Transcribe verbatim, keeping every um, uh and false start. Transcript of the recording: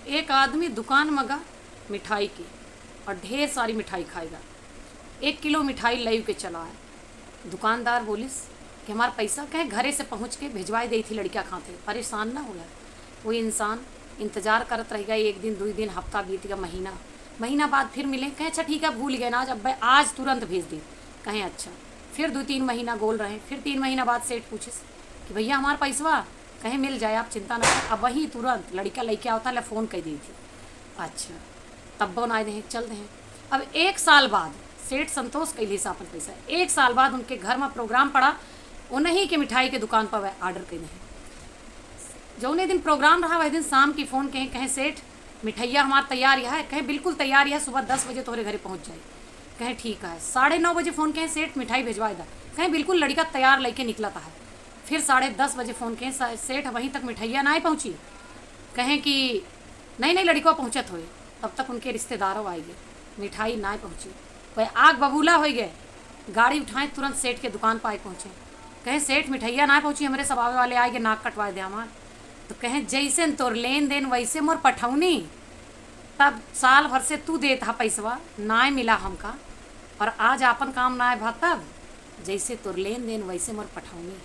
एक आदमी दुकान में गा मिठाई के और ढेर सारी मिठाई खाएगा। एक किलो मिठाई लई के चला आए। दुकानदार बोलिस कि हमार पैसा, कहे घरे से पहुँच के भिजवाए देई थी लड़का खाते, परेशान ना हुआ। वो इंसान इंतजार करत रह गया, एक दिन, दुई दिन, हफ्ता बीत गया, महीना, महीना बाद फिर मिले, कहे अच्छा ठीक है, भूल गए ना, आज, अब आज तुरंत भेज दी। कहे अच्छा। फिर दो तीन महीना गोल रहे, फिर तीन महीना बाद सेठ पूछिस कि भैया हमार पैसवा, कहे मिल जाए, आप चिंता ना करें, अब वही तुरंत लड़का लेके आवता है, फोन कर दी थी। अच्छा, तब्बो ना दे, चल दे। अब एक साल बाद सेठ संतोष कैलिस आपन पैसा, एक साल बाद उनके घर में प्रोग्राम पड़ा, उन्हीं के मिठाई के दुकान पर वह ऑर्डर कर दे। जौने दिन प्रोग्राम रहा वही दिन शाम की फोन कहे, कहे सेठ मिठैया हमार तैयार है, कहे बिल्कुल तैयार है, सुबह दस बजे तोहरे घरे पहुँच जाए। कहे ठीक है। साढ़े नौ बजे फोन कहे सेठ मिठाई भिजवा दा, कहे बिल्कुल लड़का तैयार लेके निकलता है। फिर साढ़े दस बजे फोन कहे "सा-, सेठ वहीं तक मिठैया ना पहुँची?" कहे कि नहीं नहीं लड़का पहुँचत होए। तब तक उनके रिश्तेदारों आए गए, मिठाई ना पहुँची। वह आग बबूला हो गए, गाड़ी उठाए तुरंत सेठ के दुकान पर आए पहुँचे। कहे सेठ मिठैया ना पहुँची, हमारे सब आवे वाले आए गए, नाक कटवाए दे हमार। तो कहे जैसे तोर लेन देन वैसे मोर पठौनी, तब साल भर से तू देत हा पैसवा, ना मिला हमका, और आज आपन काम ना भा तब जैसे तोर लेन देन वैसे मोर पठौनी।